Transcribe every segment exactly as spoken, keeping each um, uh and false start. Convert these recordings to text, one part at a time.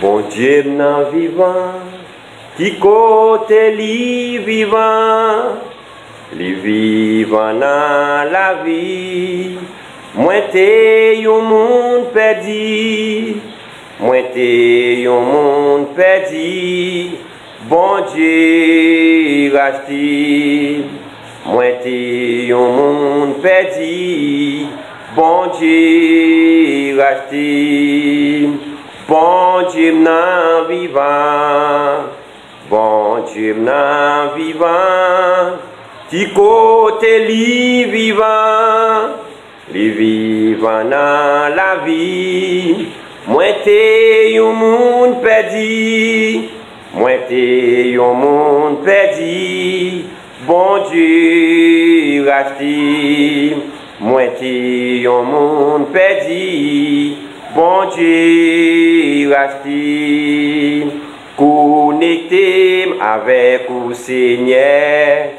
Bondye m nan vivan, ki kote li vivan? Li vivan nan lavi. Mwen te yon moun pèdi, mwen te yon moun pèdi, Bondye rachte m. Mwen te yon moun pèdi, Bondye rachte m. Bondye m nan vivan, Bondye m nan vivan. Ki kote li vivan? Li vivan nan lavi. Mwen te yon moun pèdi, mwen te yon moun pèdi, Bondye rachte m. Mwen te yon moun pèdi, Bondye rachte m. Konekte m avèk ou, Senyè,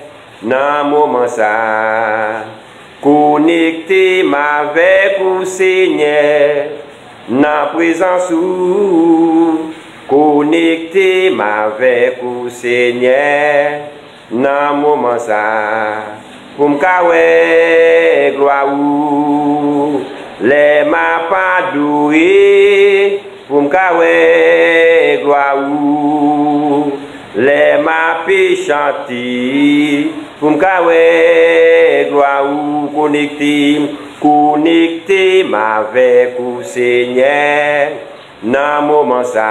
nan moman sa. Konekte m avèk ou, Senyè, nan prezans ou. Konekte m avèk ou, Senyè, nan moman sa, pou m ka wè glwa ou. Lè m ap adore, pou m ka wè glwa ou. Lè m ap chante, pou m ka wè glwa ou. Konekte m, konekte m avèk ou, Senyè, nan moman sa.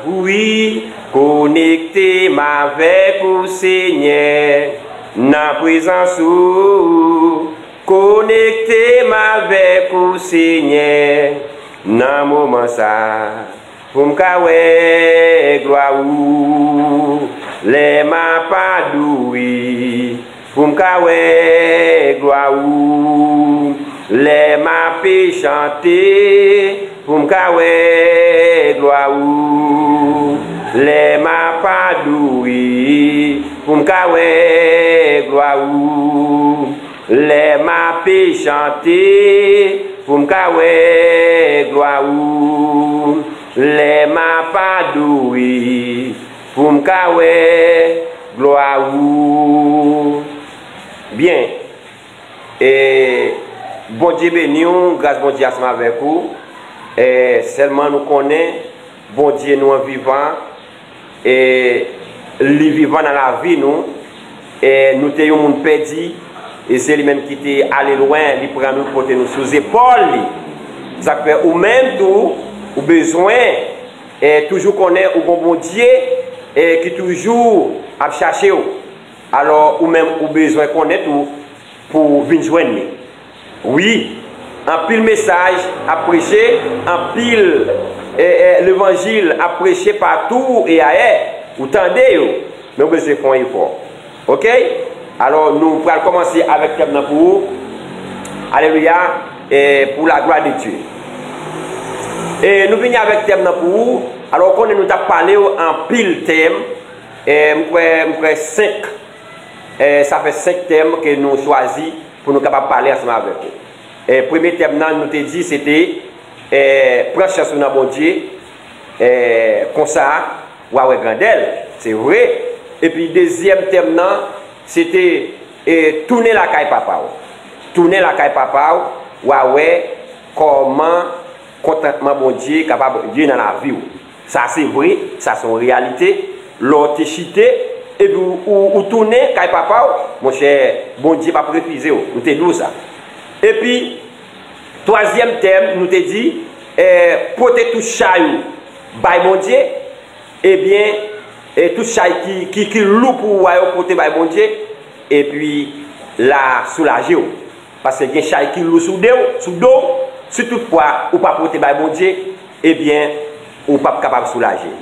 Wi, konekte m avèk ou, Senyè, nan prezans ou. Konekte m avèk ou, Senyè, nan moman sa, pou m ka wè glwa ou. Lè m ap adore, pou m ka wè glwa ou. Lè m ap chante, pou m ka wè glwa ou. Lè m ap adore, pou m ka wè glwa ou. Lè m ap chante, pou m ka wè glwa ou. Lè m ap adore, pou m ka wè glwa ou. Byen. E Bondye beni w, gras Bondye ansanm avèk ou. E sèlman nou konnen Bondye nou an vivan, e li vivan nan lavi nou. E nou te yon moun pèdi, e se li menm ki te ale lwen, li pran nou, li pote nou sou zepòl li. Sa k fè ou menm tou, ou bezwen, e toujou konnen ou gon Bondye, e ki toujou ap chache w. Alò, ou menm, ou bezwen konnen tou pou w vin jwenn li. Wi, anpil mesaj ap preche, anpil, e, e, levanjil ap preche patou e ayè. Ou tande yo, men ou bezwen fè yon efò. Oke? Alò, nou pral kòmanse avèk tèm nan pou ou. Alelouya. E, pour la gloire de Dieu. E nou vini avèk tèm nan pou ou. Alò, ou konnen nou t ap pale w anpil tèm. E, m kwè, m kwè senk. E, sa fè senk tèm ke nou chwazi pou nou kapab pale ansanm avèk ou. E, premye tèm nan, nou te di, se te, e, pran chans ou nan Bondye, e, konsa, w a wè grandè l. Se vre. Epi, dezyèm tèm nan, se te, e, tounen lakay papa w. Tounen lakay papa w, w a wè kòman kontantman Bondye kapab ye nan lavi w. Sa se vre, sa se yon reyalite. Lè w te chite, epi ou, ou, ou tounen kay papa w, monchè, Bondye p ap refize w. Nou te di w sa. Epi, twazyèm tèm, nou te di, e, pote tout chay ou bay Bondye, ebyen, e tout chay ki, ki, ki lou pou ou a yo pote bay Bondye, epi l a soulaje w. Paske gen chay ki lou sou de w, sou do w, si toutfwa ou pa pote bay Bondye, ebyen, ou p ap kapab soulaje.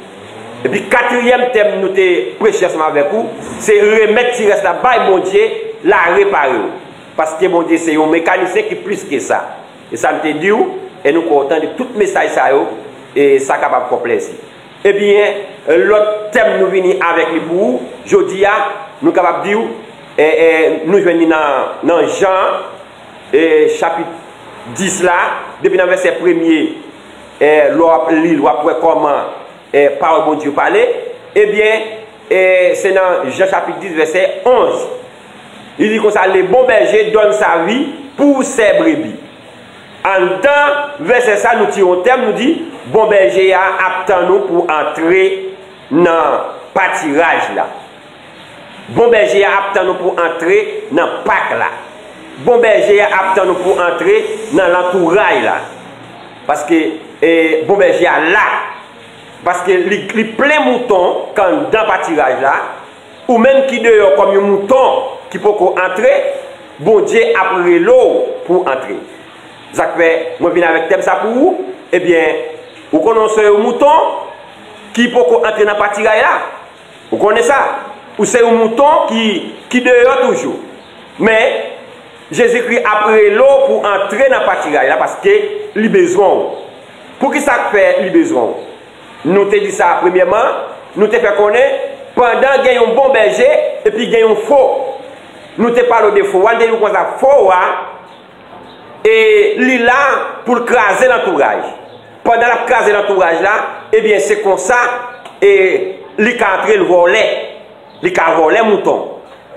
Epi katriyèm tèm nou te preche ansanm avèk ou, se remèt ti rès la bay Bondye, l a repare w. Paske Bondye se yon mekanisyen ki plis ke sa. E sa m te di w, e nou kwè w tande tout mesaj sa yo, e sa kapab fè w plèzi. Ebyen, lòt tèm nou vini avèk li pou ou, jodi a, nou kapab di w, e, e, nou jwenn li nan, nan Jan, e, chapit dis la, depi nan vèsè premye eh, lè w ap li l, w ap wè kòman, eh, pawòl Bondye pale. Ebyen, eh, se nan Jan chapit dis, vèsè onz. Li di konsa, Le bon berger donne sa vie pour ses brebis. Anndan vèsè sa, nou tire yon tèm, nou di, bon bèje a ap tann ou pou antre nan patiraj la. Bon bèje a ap tann ou pou antre nan pak la. Bon bèje a ap tann ou pou antre nan lantouray la. Paske, eh, bon bèje a la. Paske li, li plen mouton k anndan patiraj la. Ou menm ki deyò kòm yon mouton ki poko antre, Bondye ap rele w pou antre. Sa k fè mwen vin avèk tèm sa pou ou? Ebyen, ou konnen w se yon mouton ki poko antre nan patiraj la. Ou konnen sa? Ou se yon mouton ki, ki deyò toujou. Men, Jezikri ap rele w pou antre nan patiraj la paske li bezwen w. Poukisa k fè li bezwen w? Nou te di sa premyèman, nou te fè konnen pandan gen yon bon bèje epi gen yon fo. Nou te pale w de fo a, nou te di w konsa fo a, e li la pou l kraze lantouraj. Pandan l ap kraze lantouraj la, ebyen se konsa e li ka antre l vòlè. Li ka vòlè mouton.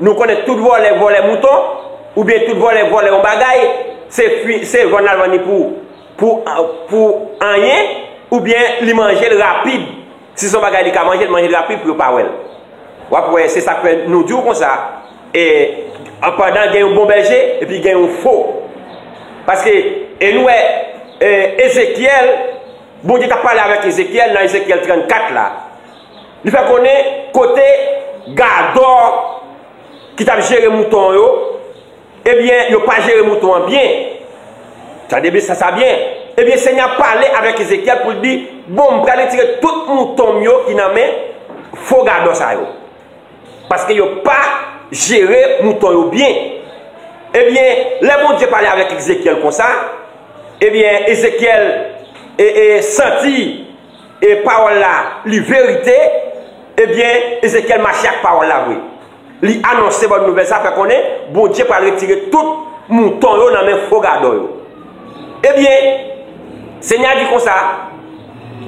Nou konnen tout vòlè vòlè mouton, oubyen tout vòlè vòlè yon bagay, se fi, se vann l al vann li pou, pou, pou anyen, oubyen li manje l rapid. Si se yon bagay li ka manje, li manje l rapid pou yo pa wè l. W ap wè, se sa k fè nou di w konsa, e, pandan gen yon bon bèje, epi gen yon fo. Paske, e nou wè, e, Ezekyèl, Bondye t ap pale avèk Ezekyèl nan Ezekyèl trannkat la. Li fè konnen kote gadò ki t ap jere mouton yo, ebyen, yo pa jere mouton an byen. Tande byen sa, sa byen. Ebyen, Senyè a pale avèk Ezekyèl pou l di, bon, m pral retire tout mouton m yo ki nan men fo gadò sa yo. Paske yo pa jere mouton yo byen. Ebyen, lè Bondye pale avèk Ezekyèl konsa, ebyen, Ezekyèl e, e, santi e pawòl la, li verite, ebyen, Ezekyèl mache ak pawòl la vre. Li anonse bòn nouvèl sa, fè konnen Bondye pral retire tout mouton yo nan men fo gadò yo. Ebyen, Senyè a di konsa,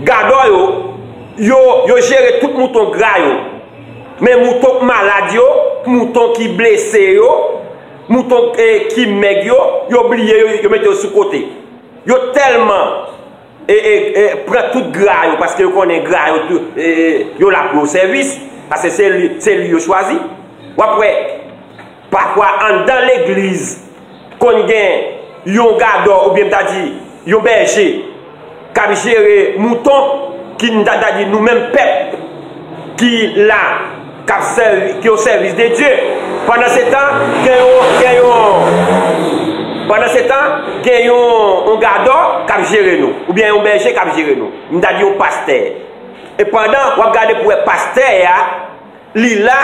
gadò yo, yo, yo jere tout mouton gra yo. Men mouton k malad yo, mouton ki blese yo, mouton, eh, ki mèg yo, yo bliye yo, yo mete yo sou kote. Yo tèlman e, e, e, pran tout gra yo, paske yo konnen gra yo tou, e, e, yo la pou yo sèvis, paske se li, se li yo chwazi. W ap wè, pafwa anndan legliz, konn gen yon gadò, oubyen m ta di, yon bèje, k ap jere mouton, ki m ta, ta di nou menm pèp, ki la, k ap sèvi, ki o sèvis de Dye. Pandansetan, gen yon, gen yon, pandansetan, gen yon, yon gadò k ap jere nou, oubyen yon bèje k ap jere nou. M ta di yon pastè. E pandan w ap gade pou wè pastè a, li la,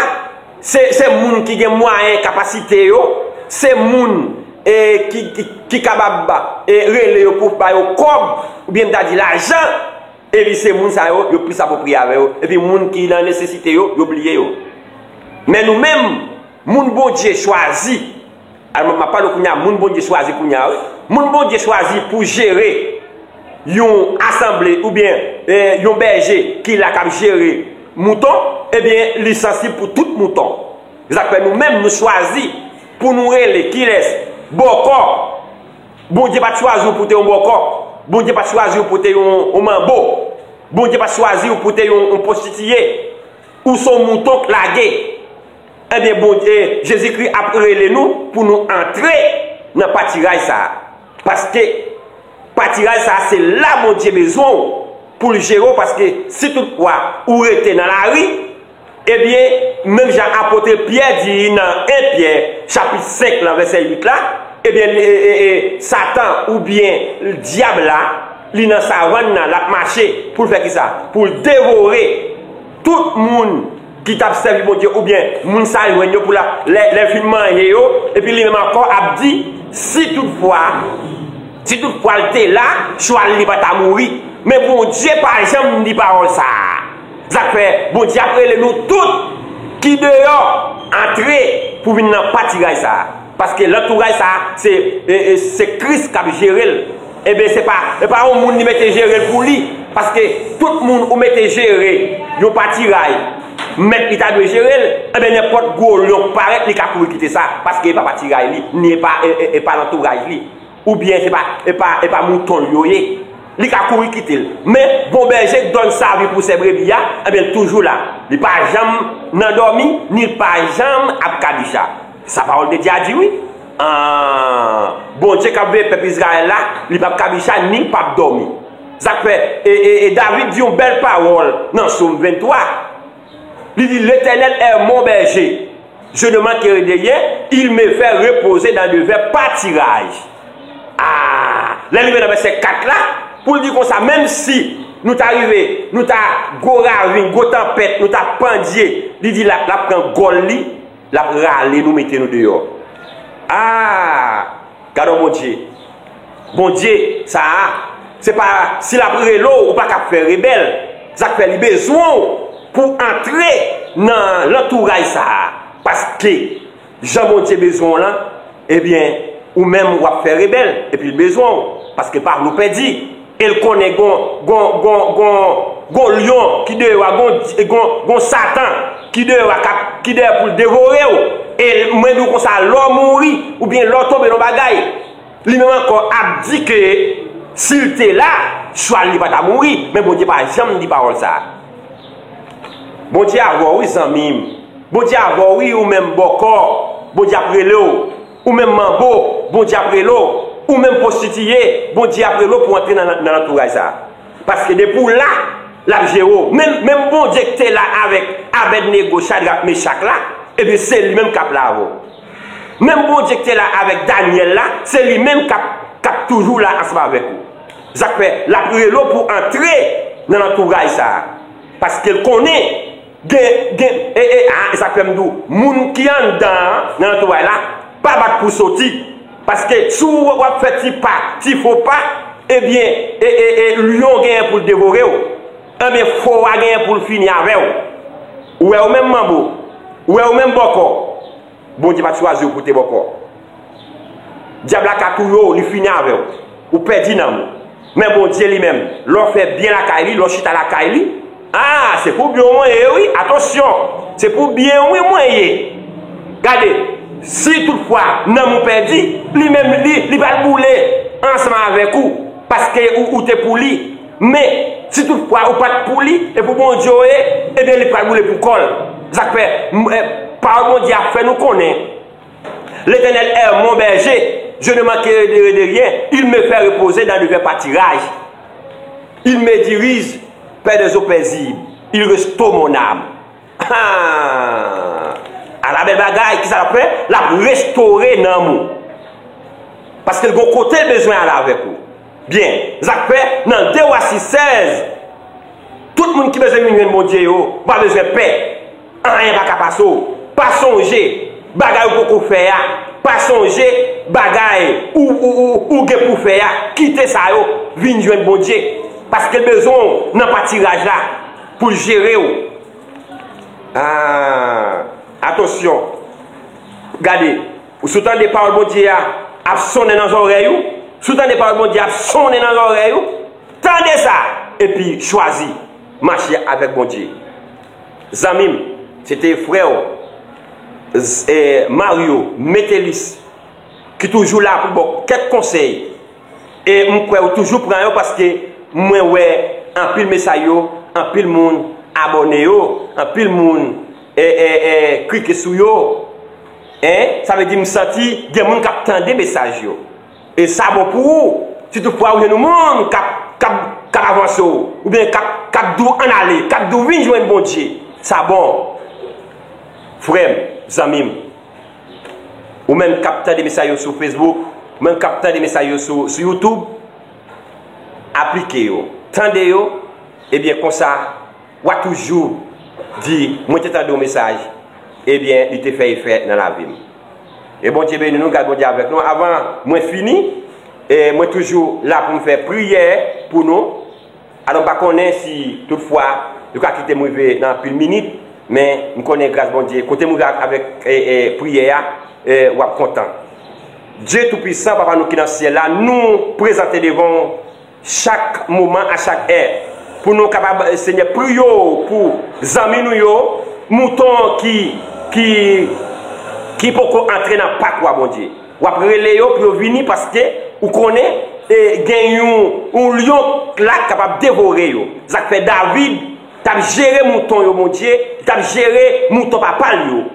se, se moun ki gen mwayen, kapasite yo, se moun, e, ki, ki, ki kapab, e, rele yo pou ba yo kòb, oubyen m ta di lajan, epi se moun sa yo, yo plis apwopriye avè yo. Epi moun ki nan nesesite yo, yo bliye yo. Men nou menm, moun Bondye chwazi, alò m ap pale w kounye a, moun Bondye chwazi kounye a, wi. Moun Bondye chwazi pou jere yon asanble oubyen, eh, yon bèje ki la k ap jere mouton, ebyen, li sansib pou tout mouton. Se sa k fè nou menm, nou chwazi pou nou rele kilès? Bòkò. Bondye pa t chwazi w pou w te yon bòkò. Bondye pa t chwazi w pou w te yon, yon manbo. Bondye pa t chwazi w pou w te yon, yon pwostitiye. Ou se yon mouton k lage. Ebyen, Bondye, Jezikri ap rele nou pou nou antre nan patiraj sa a. Paske patiraj sa a, se la Bondye bezwen w pou l jere w, paske si toutfwa ou rete nan lari, ebyen, menm jan apot Pyè di nan en Pyè, chapit senk lan, vèsè uit la, ebyen, e, e, e, Satan oubyen dyab la, li nan savann nan, l ap mache pou l fè kisa? Pou l devore tout moun ki t ap sèvi Bondye, oubyen moun sa jwenn yo pou la, lè, lè l fin manje yo, epi li menm ankò ap di, si toutfwa, si toutfwa l te la, chwal li pa ta mouri. Men Bondye pa janm di pawòl sa a. Sa k fè Bondye ap rele nou tout ki deyò, antre pou vin nan patiraj sa a. Paske lantouray sa a, se, e, e, se Kris k ap jere l. Ebyen, se pa, se pa yon moun li mete jere l pou li. Paske tout moun ou mete jere yon patiraj, mèt li ta dwe jere l, ebyen, nenpòt gwo lyon k parèt, li ka kouri kite sa. Paske e pa patiraj li, ni e pa, e, e, e pa lantouraj li. Oubyen se pa, e pa, e pa mouton l yo ye. Li ka kouri kite l. Men, bon bèje k donn sa vi pou sè brebi a, ebyen, l toujou la. Li pa janm nan dòmi, ni l pa janm ap kabicha. Sa pawòl de Dye a di, wi. An, Bondye k ap veye pèp Izrayèl la, li p ap kabicha, ni l p ap dòmi. Sa k fè, e, e, e David di yon bèl pawòl nan Sòm venntwa. Li di, L'Éternel est mon berger. Je ne manquerai de rien, il me fait reposer dans de verts pâturages. Ah, lè l rive nan vèsè kat la, pou l di konsa, menm si nou ta rive, nou ta gwo ravin, gwo tanpèt, nou ta pandye, li di l ap, l ap pran gòl li, l ap rale nou, mete nou deyò. Ah, gad on Bondye. Bondye sa a, se pa si l ap rele w, ou pa ka fè rebèl. Sa k fè li bezwen w pou antre nan lantouraj sa a. Paske jan Bondye bezwen w lan, ebyen, ou menm w ap fè rebèl, epi l bezwen w, paske l pa vle w pèdi. E l konnen gon, gon, gon, gon, gon lyon ki deyò a, gon, gon, gon Satan ki deyò a, k ap, ki dèyè pou l devore w. E mwen di w konsa, lè w mouri, oubyen lè w tonbe nan bagay, li menm ankò ap di ke si l te la, chwal li pa ta mouri. Men Bondye pa janm di pawòl sa a. Bondye avè w, wi, zanmi m. Bondye avè w, wi, ou menm bòkò. Bondye ap rele w. Ou menm manbo, Bondye ap rele w. Ou menm pwostitiye, Bondye ap rele w pou w antre nan, nan lantouray sa a. Paske depi w la, l ap jere w. Menm, menm Bondye ki te la avèk Abèdnego, Chadrak, Mechak la, ebyen, se li menm k ap la avè w. Menm Bondye ki te la avèk Danyèl la, se li menm k ap, k ap toujou la ansanm avèk ou. Sa k fè, l ap rele w pou antre nan lantouray sa a. Paske l konnen, gen, gen, e, e, a, e sa k fè m di w, moun ki anndan an, nan lantouray la, pa bat pou soti. Paske si w, w ap fè ti pa, ti fo pa, ebyen, e, e, e, lyon genyen pou l devore w. Ebyen, fo a genyen pou l fini avè w. Ou wè ou menm manbo, ou wè ou menm bòkò, Bondye pa t chwazi w pou te bòkò. Dyab la ka touye w, li fini avè w. Ou pèdi nanm ou. Men Bondye li menm, lè w fè byen lakay li, lè w chita lakay li, a, se pou byen w mwen ye, wi, atansyon. Se pou byen w mwen ye. Gade, si toutfwa nanm ou pèdi, li menm, li, li pral boule ansanm avèk ou, paske ou, ou te pou li. Men, si toutfwa ou pa t pou li, e pou Bondye w ye, ebyen, li pral boule pou kò l. Sa k fè, m, e, pawòl Bondye a fè nou konnen, L'Éternel est mon berger, je ne manquerai de rien, il me fait reposer dans de verts pâturages. Il me dirige près des eaux paisibles, il restaure mon âme. Ha! Ala bèl bagay, kisa l ap fè? L ap restore nanm ou. Paske l gon kote l bezwen ale avèk ou. Byen, sa k fè, nan de Wa sis sèz, tout moun ki bezwen vin jwenn Bondye yo, ou pa bezwen pè. Anyen pa ka pase w. Pa sonje bagay ou poko fè a. Pa sonje bagay ou, ou, ou, ou gen pou fè a. Kite sa yo, vin jwenn Bondye. Paske l bezwen w nan patiraj la pou l jere w. Ah, atansyon. Gade, ou si w tande pawòl Bondye a ap sonnen nan zòrèy ou, si w tande pawòl Bondye a ap sonnen nan zòrèy ou, tande sa, epi chwazi mache avèk Bondye. Zanmi m, se te frè w, z-, e, Mario Metelis, ki toujou la pou ba w kèk konsèy. E m kwè ou toujou pran yo paske mwen wè anpil mesaj yo, anpil moun abòne yo, anpil moun, e, e, e, klike sou yo. Hein? Sa vle di m santi gen moun k ap tande mesaj yo. E sa bon pou ou, si toutfwa ou jwenn yon moun k ap, k ap, k ap avanse w, oubyen k ap, k ap di w ann ale, k ap di w vin jwenn Bondye. Sa bon. Frè m, zanmi m, ou menm k ap tande mesaj yo sou Facebook, ou menm k ap tande mesaj yo sou, sou YouTube, aplike yo. Tande yo, ebyen konsa, w a toujou di, mwen te tande yon mesaj, ebyen, li te fè efè nan lavi m. E Bondye beni nou, gad Bondye avèk nou. Avan mwen fini, e mwen toujou la pou m fè priyè pou nou. Alò, m pa konnen si toutfwa yo ka kite m rive nan anpil minit, men m konnen gras Bondye, kote m rive avèk, e, e, priyè a, e, w ap kontan. Dye Toupisan, Papa nou ki nan syèl la, nou prezante devan w chak moman, a chak è, pou nou kapab, Senyè, priye w pou zanmi nou yo, mouton ki, ki, ki poko antre nan pak ou a, Bondye. W ap rele yo pou yo vini, paske ou konnen, e, gen yon, yon lyon k la k kapab devore yo. Sa k fè David t ap jere mouton yo, Bondye, li t ap jere mouton papa l yo.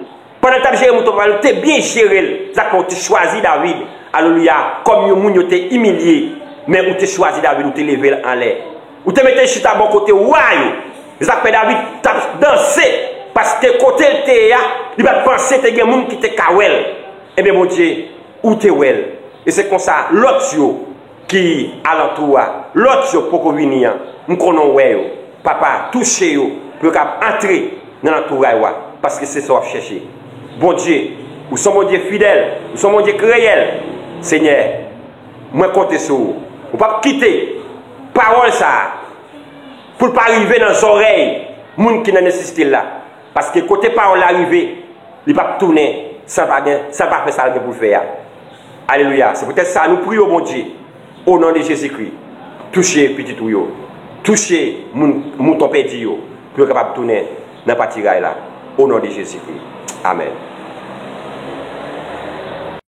Pandan l t ap jere mouton papa l, li te byen jere l. Sa k fè w te chwazi David, alelouya, kòm yon moun yo te imilye. Men ou te chwazi David, ou te leve l anlè. Ou te mete l chita bò kote wa yo. Sa k fè David t ap danse, paske kote l te ye a, li pa t panse te gen moun ki te ka wè l. Ebyen, Bondye, ou te wè l. E se konsa, lòt yo ki alantou a, lòt yo poko vini an, m konnen w wè yo. Papa, touche yo pou yo kab antre nan lantouray ou a, paske se sa w ap chèche. Bondye, ou se yon Bondye fidèl, ou se yon Bondye ki reyèl. Senyè, mwen konte sou ou. Ou p ap kite pawòl sa a pou l pa rive nan zòrèy moun ki nan nesesite l la. Paske kote pawòl la rive, li p ap tounen san pa gen, san pa fè sa l gen pou l fè a. Alelouya. Se poutèt sa, nou priye w, Bondye, o non de Jezikri. Touche pitit ou yo. Touche moun, mouton pèdi yo, pou yo kapab tounen nan patiray la. O non de Jezikri. Amèn.